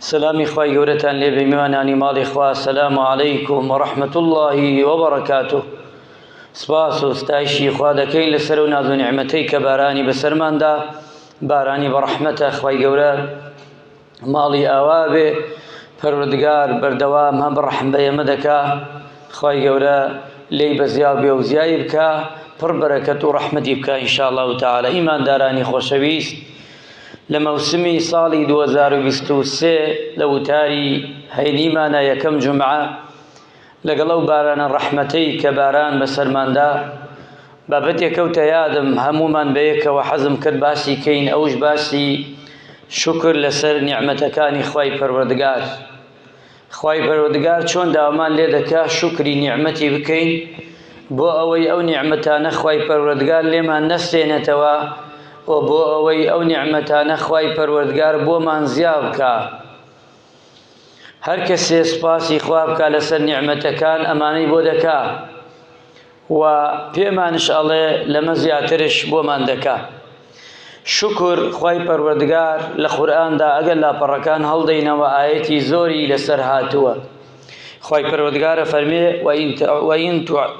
سەلامی خوای گەورەتان لێ بێ میوانانی ماڵی خوا سەلام عەلەیکم وەڕەحمەت اللهی وبەرەکاته سپاس و ستایشی خوا دەکەین لەسەر و ناز و نیعمەتەی کە بارانی بەسەرماندا بارانی بەڕەحمەتە خوای گەورە ماڵی ئاوا بێ پەروەردگار بەردەوام هەم ڕەحم بە ئێمە دەکا خوای گەورە لێی بەزیاو بێ و زیایی بکا پڕ بەرەکەت و ڕەحمەتی بکا إن شاء الله تعالی ئیماندارانی خۆشەویست لە مەوسمی ساڵی 2023 لە وتاری هەینیمانە یەکەم جومعە لەگەڵ ئەو بارانە ڕەحمەتەی کە باران بەسەرماندا بابەتێک کەوتە یادم هەموومان بەیەکەوە حەزم کرد باسی کەین ئەوش باسی شوکر لەسەر نیعمەتەکانی خوای پەروەردگار خوای پەروەردگار چۆن داوامان لێ دەکا شوکری نیعمەتی بکەین بۆ ئەوەی ئەو نیعمەتانە خوای پەروەردگار لێمان نەستێنێتەوە و بۆ ئەوەی ئەو نیعمەتانە خوای پەروەردگار بۆمان زیا بکا هەر کەسێ سوپاسی خوا بکا لەسەر نیعمەتەکان ئەمانەی بۆ دەکا و پێمانش ئەڵێ لەمە زیاترش بۆمان دەکا شکر خوای پەروەردگار لە قورئاندا ئەگەر لاپەڕەکان هەڵدەینەوە ئایەتی زۆری لەسەر هاتووە خوای پەروەردگارە فەرمێ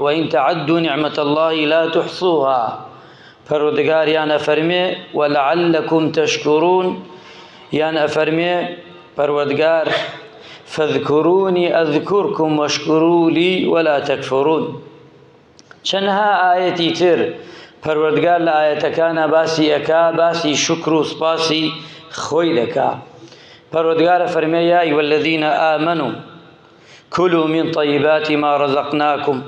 وإن تعدوا نعمة الله لا تحصوها پەروەردگار یان ئەفەرمێ ولعلكم تشكرون یان ئەفەرمێ پەروەردگار فاذكروني أذكركم واشكروا لي ولا تكفرون چەندها ئایەتی تر پەروەردگار لە ئایەتەکانە باسی ئەکا باسی شکر و سپاسی خۆی دەکا پەروەردگارە فەرمێ یا أيها الذين آمنوا كلوا من طيبات ما رزقناكم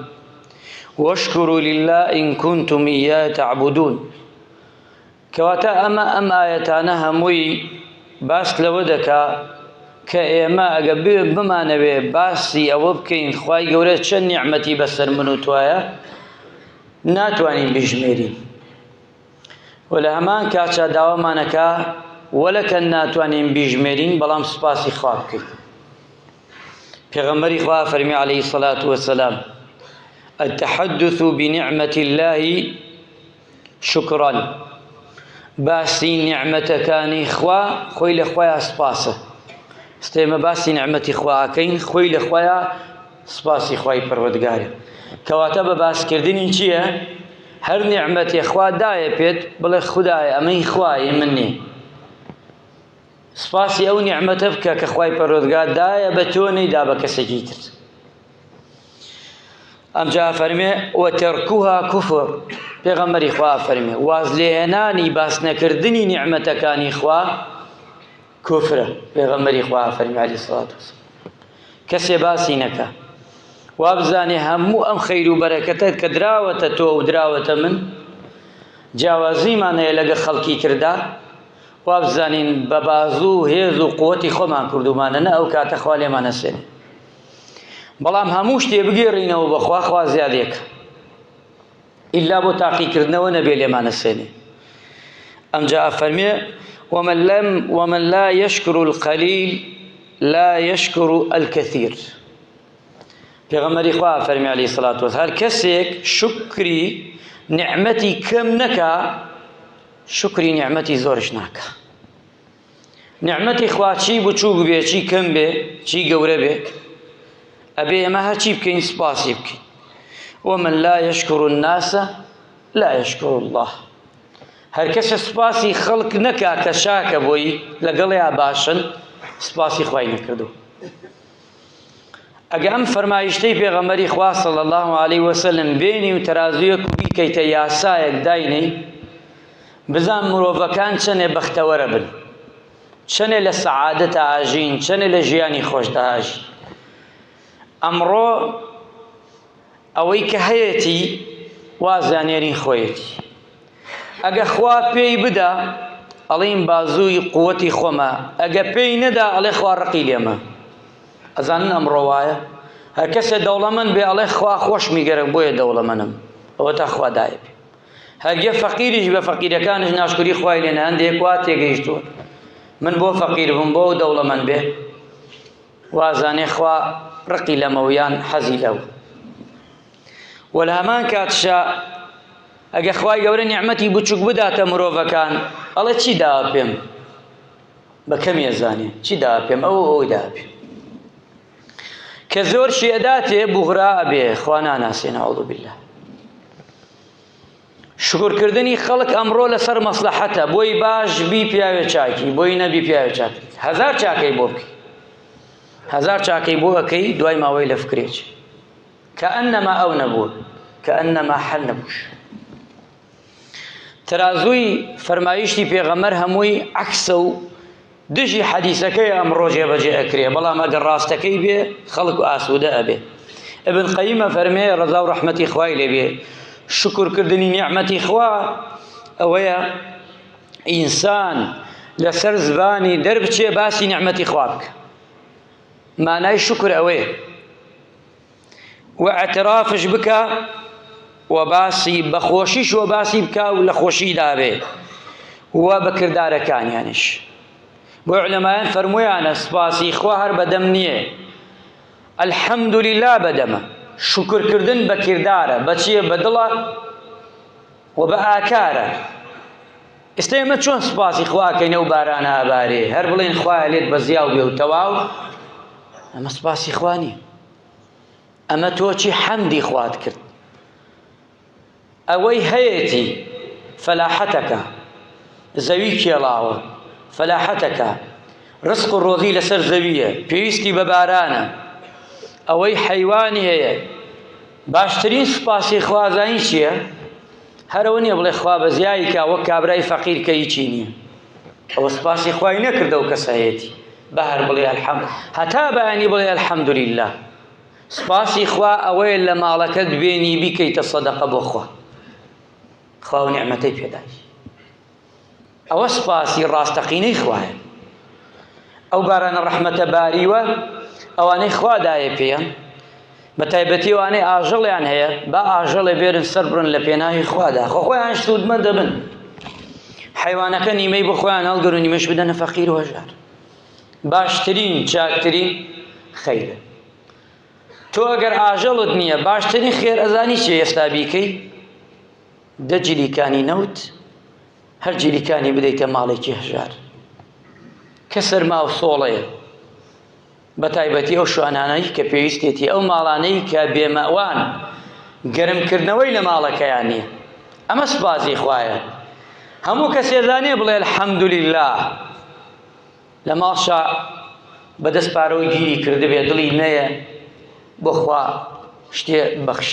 واشكروا لله إن كنتم إياه تعبدون کەواتە ئەمە ئەم ئایەتانە هەمووی باس لەوە دەکا کە ئێمە ئەگە بمانەوێ باسی ئەوە بکەین خوای گەورە چەند نیعمەتی بەسەر من و توایە ناتوانین بیژمێرین و لە هەمان کاتشا داوامانەکە وەلەکە ناتوانین بیژمێرین بەڵام سوپاسی خوا بکەین پێغەمبەری خوا فەرمی عەلەیهی سەلات وەسەلام التحدث بنعمة الله شکرا باسی نیعمەتەکانی خوا خۆی لە خۆیان سپاسە ئێمە باسی نیعمەتی خواکەین خۆی لە خۆیان سپاسی خوای پەروەردگارە کەواتە بە باسکردنی چییە هەر نیعمەتێ خوا دایە پێت بڵێ خودایە ئەمەی خوایە من نییە سپاسی ئەو نیعمەتە بکە کە خوای پەروەردگار دایە بە تۆ نەیدا بە کەسێکی تر ئەمجا فەرمێ وترکها کفر پێغەمبەری خوا فەرمێ واز لێهێنانی باس نەکردنی نیعمەتەکانی خوا کوفرە پێغەمبەری خوا فەرمی عەلەیهی سڵات وسلام کەسێ باسی نەکا وابزانێ هەموو ئەم خەیر و بەرەکەتە کە دراوەتە تۆ و دراوەتە من جیاوازیمان هەیە لەگە خەڵکی تردا وابزانین بە بازوو و هێز و قوتی خۆمان کردومانە نە ئەو کاتە خوا لێمان ئەسێنێ بەڵام هەموو شتێ بگێڕینەوە بەخوا خوا زیادێک ئیلا بۆ تاقیکردنەوە نەبێ لێمان ئەسێنێ ئەمجا ئەفەرمێ ومن لم ومن لا يشكر القليل لا يشكر الكثير پێغەمبەری خوا فەرمی علیه الصلاة والسلام هەر کەسێک شکری نعمەتی کەم نەکا شکری نعمەتی زۆرش ناکا نعمەتی خوا چی بچووک بێ چی کەم بێ چی گەورە بێ ئەبێ ئێمە هەرچی بکەین سپاسی بکەین ومن لا يشكر الناس لا يشكر الله هەر کەسێ سپاسی خەڵک نەکا کە چاکە بۆی لەگەڵیا باشن سپاسی خوای نەکردو ئەگە ئەم فەرمایشتەی پێغەمبەری خوا صلی الله علیه وسلم بێنی و تەرازویەک و بیکەیتە یاسایەک داینەی بزان مرۆڤەکان چەنێ بەختەوەرە بن چەنێ لە سەعادەتە ئاژین چەنێ لە ژیانی خۆشدا ئاژین ئەمڕۆ ئەوەی کە هەیەتی وا زانیاری خۆیەتی ئەگە خوا پێی بدا ئەڵێین بازووی قوتی خۆمە ئەگە پێی نەدا ئەڵێ خوا ڕقی لێمە ئەزانن ئەمڕۆ وایە هەر کەسێ دەوڵەمەند بێ ئەڵێ خوا خۆشمی گەرەک بۆیە دەوڵەمەنم ئەوە تا خوا دایە پێ هەرگە فەقیریش بە فەقیرەکانش ناشکری خوای لێنە هەندێک وا تێگەیشتووە من بۆ فەقیر بووم بۆ دەوڵەمەند بێ وازانێ خوا ڕقی لەمە و یان حەزی لەو و لە هەمان کاتشا ئەگە خوای گەورە نیعمەتی بچوک بداتە مرۆڤەکان ئەڵێ چی داوە پێم؟ بە کەمی ئەزانێ چی دا پێم ئەو ئەوی دا پێم کە زۆر شی ئەداتێ بوغرا ئەبێ خوا ناناسێ نعوذ بالله شکرکردنی خەڵک ئەمڕۆ لەسەر مەسلحەتە بۆی باش بی پیاوێ چاکی بۆی نەبی پیاوێ چاک هەزار چاکەی بۆ بکەی هەزار چاکەی بۆ ئەەکەی دوای ماوەی لە فکرێک کە ئەنەما ئەو نەبووە کە ئەنەما حەل نەبووش تەرازووی فەرمایشتی پێغەمبەر هەمووی عەکسە و دژی حەدیسەکەی ئەمڕۆ جێبەجێ ئەکرێ بەڵام ئەگەر ڕاستەکەی بێ خەڵک ئاسوودە ئەبێ ابن قەیمە فەرمێ ڕەزا و ڕەحمەتی خوای لێ بێ شکرکردنی نیعمەتی خوا ئەوەیە ئینسان لەسەر زبانی دەربچێ باسی نیعمەتی خوا بکە مانای شکر ئەوەیە و اعترافش بکە و باسی بە خۆشیش و باسی بکە و لە خۆشیدا بێ و بە کردارەکانیانیش بۆ علەمایان فەرموویانە سپاسی خوا هەر بەدەم نییە الحەمدللە بەدەمە شکرکردن بە کردارە بە چییە بە دڵە و بە ئاکارە ئێستا ئێمە چۆن سوپاسی خوا کەین ئەو بارانە ئەبارێ هەر بڵێن خوایە لێت بەزیاو بێ و تەواو ئەمە سوپاسی خوا نییە ئەمە تۆ چی حەمدی خوات کرد ئەوەی هەیەتی فەلاحەتەکە زەوی کێڵاوە فەلاحەتەکە ڕزق و ڕۆزی لەسەر زەویە پێویستی بە بارانە ئەوەی حەیوانی هەیە باشترین سوپاسی خوازانی چییە؟ هەرەوە نییە بڵێ خوا بەزیایی کا وەک کابرای فەقیر کە هیچی نییە ئەوە سوپاسی خوای نەکردە و کەسایەتی بە هەر بڵێ الحمد هەتا بەیانی بڵێ الحمدلله سوپاسی خوا ئەوەیە لە ماڵەکەت بێنی بیکەیتە سەدەقە بۆ خوا خوا و نیعمەتەی پێدای ئەوە سوپاسی ڕاستەقینەی خوایە ئەو بارانە ڕەحمەتە باریوە ئەوانەی خوا دایە پێیان بە تایبەتی ئەوانەی ئاژەڵیان هەیە با ئاژەڵێ بێرن سەر بڕن لە پێناوی خوادا خۆ خۆیان سوودمەند دەبن حیوانەکە نیمەی بۆ خۆیان هەڵگرن و نیمەش بدەنە فەقیر و هەژار باشترین چاکترین خەیرە تۆ ئەگەر ئاژەڵت نییە باشترین خێر ئەزانی چی ئێستا بیکەی دە جلیکانی نەوت هەر جلیکانی بدەیتە ماڵێکی هەژار کە سەرما و سۆڵەیە بە تایبەتی ئەو شوانانەی کە پێویستێتی ئەو ماڵانەی کە بێمەوان گەرمکردنەوەی لە ماڵەکەیان نییە ئەمە سوپاسی خوایە هەموو کەسێ زانێ بڵێ الحەمدللە لە ماڵشا بەدەست پارەوە گیری کردبێ دڵی نەیە بۆ خوا شتێ بەخش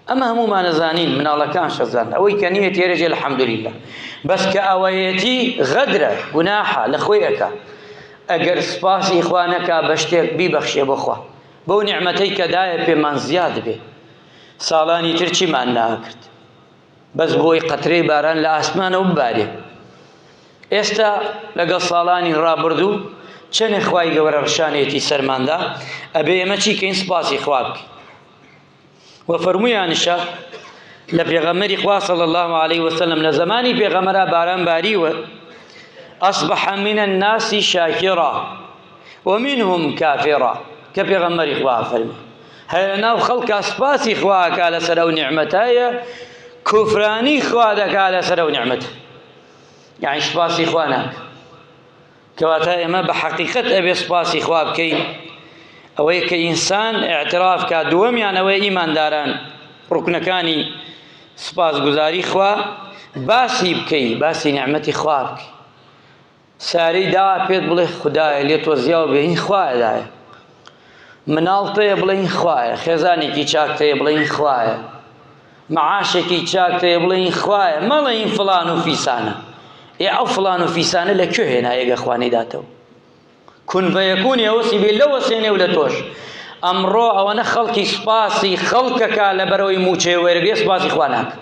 ئەمە هەموومان ئەزانین مناڵەکان شەزان ئەوەی کە نییە تێرەجێ الحمدلله بەس کە ئەوەیەتی غەدرە گوناحە لە خۆی ئەکا ئەگەر سپاسی خوا نەکا بە شتێک بیبەخشێ بۆ خوا بەو نیعمەتەی کە دایە پێمان زیاد بێ ساڵانی تر چیمان ناکرد بەس بۆی قەترەی باران لە ئاسمانەوە ببارێ ئێستا لەگەڵ ساڵانی ڕابردوو چەنێ خوای گەورە ڕشانێتی سەرماندا ئەبێ ئێمە چی کەین سپاسی خوا بکەین و فەرموویانشە لە پێغەمبەری خوا صلی الله علیه وسلم لە زمانی پێغەمبەرا باران باریوە اصبح من الناس شاکرا ومنهم کافرا کە پێغەمبەری خوا فەرمی هەیە ناو خەڵکا سپاسی خوا ئەکا لەسەر ئەو نیعمەتایە کوفرانی خوا دەکا لەسەر ئەو نیعمەتە یعنی سپاسی خوا ناکە کەواتە ئێمە بە حەقیقەت ئەبێ سوپاسی خوا بکەین ئەوەی کە ئینسان اعتراف کا دووەمیان ئەوەی ئیمانداران ڕوکنەکانی سوپاسگوزاری خوا باسی بکەی باسی نیعمەتی خوا بکەی ساری دا پێت بڵێ خدایە لێ تۆ زیاو بێ هین خوایە دایە مناڵ تەیە بڵێ هین خوایە خێزانێکی چاک تەیە بڵێ هین خوایە معاشێکی چاک تەیە بڵێ هین خوایە مەڵێ هین فڵان و فیسانە ئێ ئەو فڵان و فیسانە لە کوێ هێنا ئێگە خوا نەیداتەوە کون فەیەکونی ئەوسی بێ لەوە سێنێ و لە تۆش ئەمڕۆ ئەوەنە خەڵکی سوپاسی خەڵکەکە لە بەرەوەی موچەیە وەرەگرێ سوپاسی خوا ناکە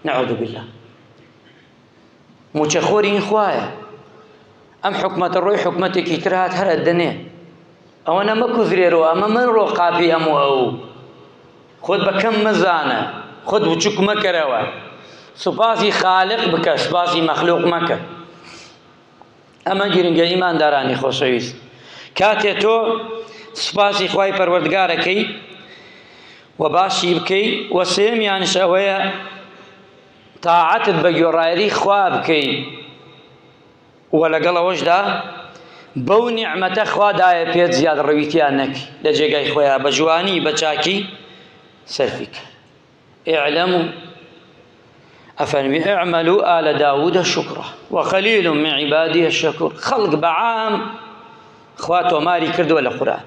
نعوذ بالله موچەخۆری هین خوایە ئەم حکومەتە ڕۆی حکومەتێکی تر هات هەر ئەدەنێ ئەوە نە مەکوزرێرەوە ئەمە من ڕۆ قاپی ئەم و ئەو خۆت بە کەم مەزانە خۆت بچوک مەکەرەوە سوپاسی خالق بکە سوپاسی مەخلوق مەکە ئەمە گرنگە ئیماندارانی خۆشەویست کاتێ تۆ سوپاسی خوای پەروەردگارەکەی و باشی بکەی و سێمیانش ئەوەیە تاعەتت بە گوێڕایەلی خوا بکەی. و لەگەڵ ئەوەشدا بەو نیعمەتە خوا دایە پێت زیادڕەویتیان نەکی لە جێگای خۆیان بە جوانی بە چاکی سەرفی کە اعلموا ئەفەرمی اعملوا آل داود شکرا وقلیل من عبادی الشکور خەڵک بە عام خوا تۆماری کردووە لە قورئان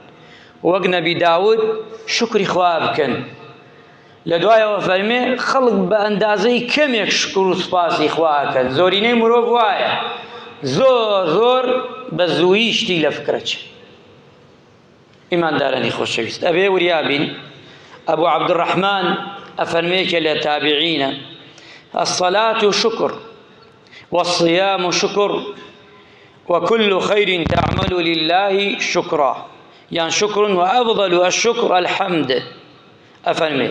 وەک نەبی داود شکری خوا بکەن لە دوایەوە فەرمێ خەڵک بە ئەندازەی کەمێک شکر و سوپاسی خوا ئەکەن زۆرینەی مرۆڤ وایە زۆر زۆر بە زوویی شتی لە فکرە چێ ئیماندارانی خۆشەویست ئەبێ وریا بین ئەبو عەبدوڕەحمان ئەفەرمێکە لە تابعینە الصلاة شکر والصيام شكر وكل خير تعمل لله شكرا يعني شكر وأفضل الشكر الحمد ئەفەرمێ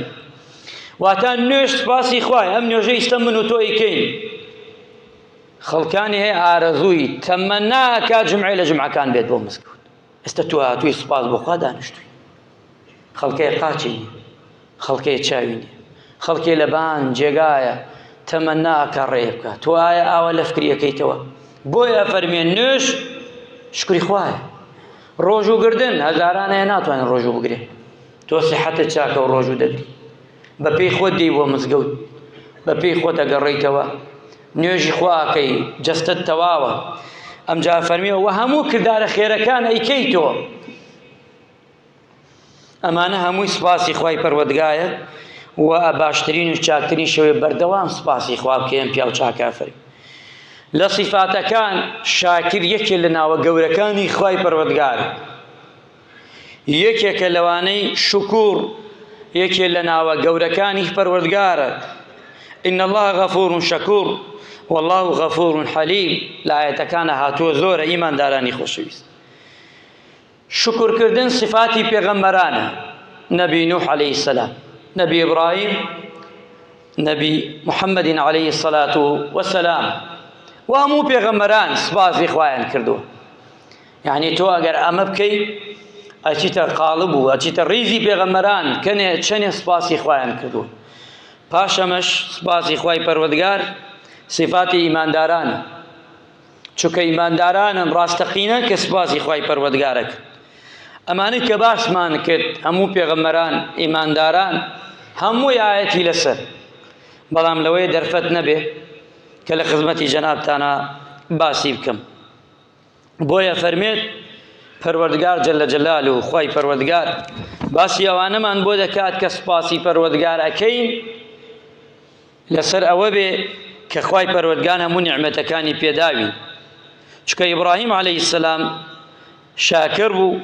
واتە نوێژ سپاسی خوای ئەم نوێژە ئیستا من و تۆ ئەیکەین خەڵکانی هەیە ئارەزووی تەمەنا کا جمعێ لە جمعەکان بێت بۆ مزگەوت ئێستا تۆ هاتووی سپاس بۆ خوا دانیشتووی خەڵکەیە قاچی نییە خەڵکەیە چاوی نییە خەڵکێ لەبان جێگایە تەمەنا ئەکا ڕێ بکە تۆ ئایا ئاوا لە فکریەکەیتەوە بۆیە فەرمێن نوێژ شکری خوایە ڕۆژوو گردن هەزاران هەیە ناتوانن ڕۆژوو بگرێ تۆ سیحەتت چاکە و ڕۆژوو دەگری بە پێی خۆت دێی بۆ مزگەوت بە پێی خۆت ئەگەڕێیتەوە نوێژی خواکەی جەستەت تەواوە ئەمجا فەرمیەوە وە هەموو کردارە خێرەکان ئەیکەی تۆ ئەمانە هەمووی سپاسی خوای پەروەردگایە و باشترین و چاکترین شێوەی بەردەوام سپاسی خوا بکەین پیاو چاکە فەرمی لە صفاتەکان شاکر یەکێ لە ناوە گەورەکانی خوای پەروەردگار یەکێکە لەوانەی شکور یەکێ لە ناوە گەورەکانی پەروەردگارە إن الله غفور شکور والله غفور حلیم لە ئاەتەکانە هاتووە زۆرە ئیماندارانی خۆشەویست شوکرکردن صفاتی پێغەمبەرانە، نەبی نوح علیە السلام، نەبی ئیبراهیم، نەبی محمد علیە الصلاة والسلام و هەموو پێغەمبەران سپاسی خوایان کردووە. یعنی تۆ ئەگەر ئەمە بکەی ئەچیتە قاڵب و ئەچیتە ڕیزی پێغەمبەران کەنێ چەنێ سپاسی خوایان کردووە. پاش ئەمەش سپاسی خوای پەروەردگار صفاتی ئیماندارانە. چونکە ئیماندارانن ڕاستەقینە کە سوپاسی خوای پەروەردگارە کرد ئەمانەی کە باسمان کرد هەموو پێغەمبەران ئیمانداران هەمووی ئایەتی لەسەر بەڵام لەوەیە دەرفەت نەبێ کە لە خزمەتی جەنابتانە باسی بکەم بۆیە فەرمێت پەروەردگار جل جلال و خوای پەروەردگار باسی ئەوانەمان بۆ دەکات کە سوپاسی پەروەردگار ئەکەین لەسەر ئەوە بێ کە خوای پەروەردگار هەموو نیعمەتەکانی پێداوین چونکە ئیبراهیم عەلەیهی السلام شاکر بوو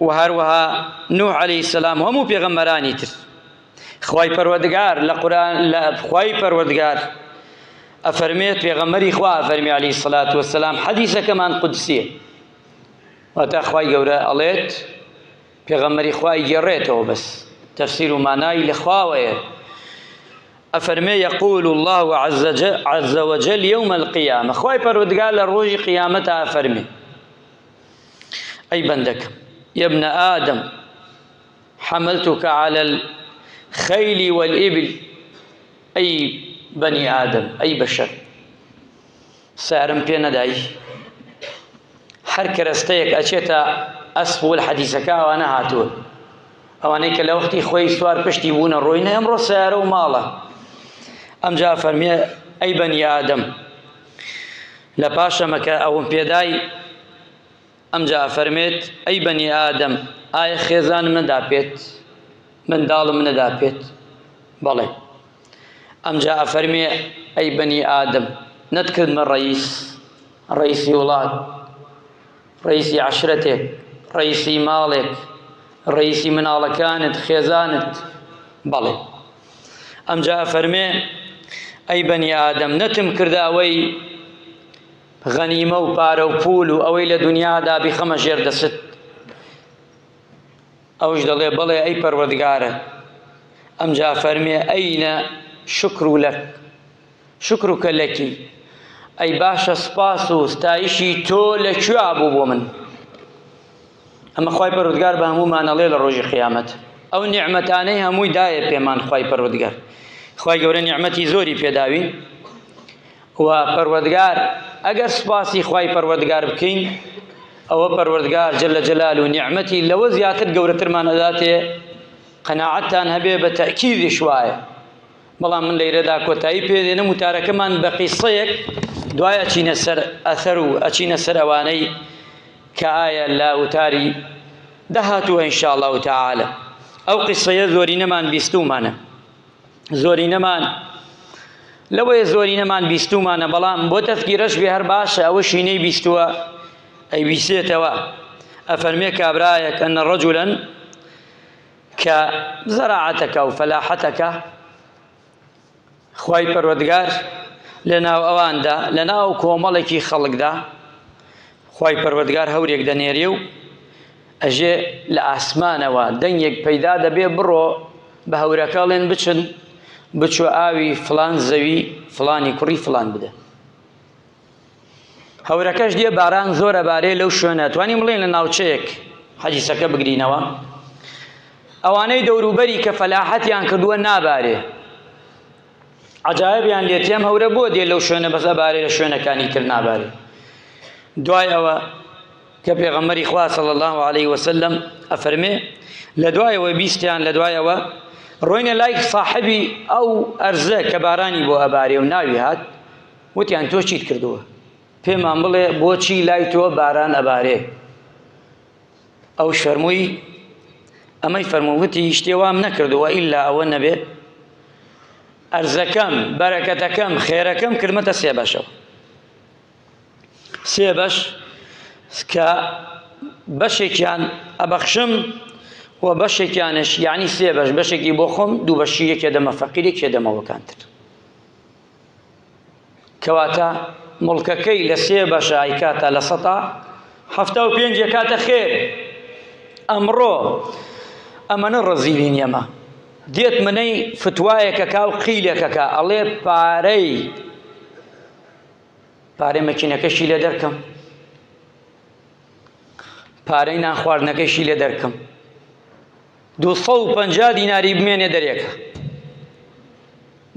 و هەروەها نوح عەلەیهی السلام و هەموو پێغەمبەرانی تر خوای پەروەردگار لە قورئان لە خوای پەروەردگار ئەفەرمێت پێغەمبەری خوا ئەفەرمی عەلەیهی الصلاة والسلام حەدیسەکەمان قودسیە واتە خوای گەورە ئەڵێت پێغەمبەری خوا ئەیگێڕێتەوە بەس تەفسیر و مانای لە خواوەیە ئەفەرمێ یقول الله عز وجل يوم القيامة خوای پەروەردگار لە ڕۆژی قیامەتا ئەفەرمێ ئەی بەندەکەم يا ابن آدم حملتك على الخيل والإبل ئەی بەنی ئادەم ئەی بەشەر سارم پێ نەدای هەر کەرەستەیەک ئەچێتە ئەسپ و حەدیسەکە ئەوانە هاتووە ئەوانەی کە لە وەختی خۆی سوار پشتی بوونە ڕۆینە ئەمڕۆ سیارە و ماڵە ئەمجا فەرمیێ ئەی بەنی ئادەم لە پاشەمەکە ئەوم پێدای ئەمجا ئەفەرمێت ئەی بەنی ئادەم ئایا خێزانم نەدا پێت منداڵم نەدا پێت بەڵێ ئەمجا ئەفەرمێ ئەی بەنی ئادەم نەتکردمە ڕەئیس ڕەئیسی وڵات ڕەئیسی عەشرەتێک ڕەئیسی ماڵێک ڕەئیسی مناڵەکانت خێزانت بەڵێ ئەمجا ئەفەرمێ ئەی بەنی ئادەم نەتم کردە ئەوەی غەنیمە و پارە و پول و ئەوەی لە دنیادا بیخەمە ژێر دەست ئەوش دەڵێ بەڵێ ئەی پەروەردگارە ئەمجا فەرمێ ئەینە شکر و لەک شکرکە لەکی ئەی باشە سپاس و ستایشی تۆ لە کوێ بوو بۆ من ئەمە خوای پەروەردگار بە هەموومان ئەڵێ لە ڕۆژی قیامەت ئەو نیعمەتانەی هەمووی دایە پێمان خوای پەروەردگار خوای گەورە نیعمەتی زۆری پێداوین و پەروەردگار. ئەگەر سوپاسی خوای پەروەردگار بکەین ئەوە پەروەردگار جل جلال و نیعمەتی لەوە زیاتر گەورەترمان ئەداتێ قەناعەتتان هەبێ بە تەئکیدیش وایە بەڵام من لەیرەدا کۆتایی پێدێنم وتارەکەمان بە قیسەیەک دوای ئەچینە سەر ئەثەر و ئەچینە سەر ئەوانەی کە ئایا لە وتاری داهاتووە إن شاء الله تعالی ئەو قیسەیە زۆرینەمان بیستومانە زۆرینەمان لەوەیە زۆرینەمان بیستومانە بەڵام بۆ تەفکیرەش بێ هەر باشە ئەوە شینەی بیستووە ئەیبیسێتەوە ئەفەرمێ کابرایەک ئەنە ڕەجولەن کە زەراعەتەکە و فەلاحەتەکە خوای پەروەردگار لە ناو ئەواندا لە ناو کۆمەڵێکی خەڵکدا خوای پەروەردگار هەورێک دەنێرێ و ئەژێ لە ئاسمانەوە دەنگێک پەیدا دەبێ بڕۆ بە هەورەکەڵێن بچن بچۆ ئاوی فلان زەوی فلانی کوڕی فلان بدە هەورەکەش دێ باران زۆر ئەبارێ لەو شوێنە توانیم بڵێن لە ناوچەیەک حەدیسەکە بگرینەوە ئەوانەی دەوروبەری کە فەلاحەتیان کردووە نابارێ عجایبیان لێ تێم هەورە بۆ دێ لەو شوێنە بەس ئەبارێ لە شوێنەکانی تر نابارێ دوای ئەوە کە پێغەمبەری خوا صلی الله علیه وسلم ئەفەرمێ لە دوایەوە بیستیان لە دوایەوە ڕۆینە لای صاحبی ئەو ئەرزە کە بارانی بۆ ئەبارێ و ناوی هات وتیان تۆ چیت کردووە پێمان بڵێ بۆچی لای تۆ باران ئەبارێ ئەو فەرمووی ئەمەی فەرمووتی شتێ وام نەکردووە ئیلا ئەوە نەبێ ئەرزەکەم بەرەکەتەکەم خێرەکەم کردمەتە سێ بەشەوە سێ بەش کە بەشێکیان ئەبەخشم و بەشێکیانش یعنی سێ بەش بەشێکی بۆ خۆم دوو بەشی یەکێ دەمە فەقیرێک کێ دەمەوەکانتر کەواتە موڵکەکەی لە سێ بەشە ئەیکاتە 75% ئەکاتە خێر ئەمڕۆ ئەمەنە ڕەزیلین ئێمە دێت منەی فتوایەکەکا و قیلێکەکە ئەڵێ پارەی پارەی مەکینەکەشی لێ دەرکەم پارەی نان خواردنەکەشی لێ دەرکەم 250 دیناری بمێنێ دەرێکە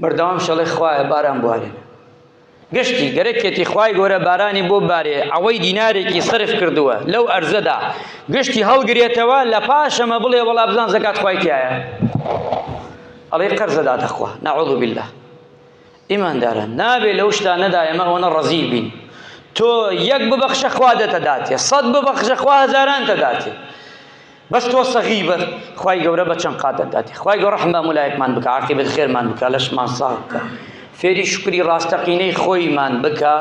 بەردەوام شەڵێ خوایە باران بوارێنە گشتی گەرەکێتی خوای گەورە بارانی بۆ بارێ ئەوەی دینارێکی سەرف کردووە لەو ئەرزەدا گشتی هەڵگرێتەوە لە پاشەمە بڵێ وەڵا بزان زەکات خوای تایە ئەڵێ قەرزە داتە خوا نعوذ بالله ئیمانداران نابێ لەو شتانەدا ئێمە ئەوەنە ڕەزیل بین تۆ یەک ببەخشە خوا دەتە داتێ سەد ببەخشە خوا هەزاران تەداتێ بەس تۆ سەغی بە خوای گەورە بە چەند قاتت داتێ خوای گەورە ڕەحم بە هەموو لایەکمان بکە عاقیبەت خێرمان بکە لەشمان ساغ بکە فێری شوکری ڕاستەقینەی خۆیمان بکە.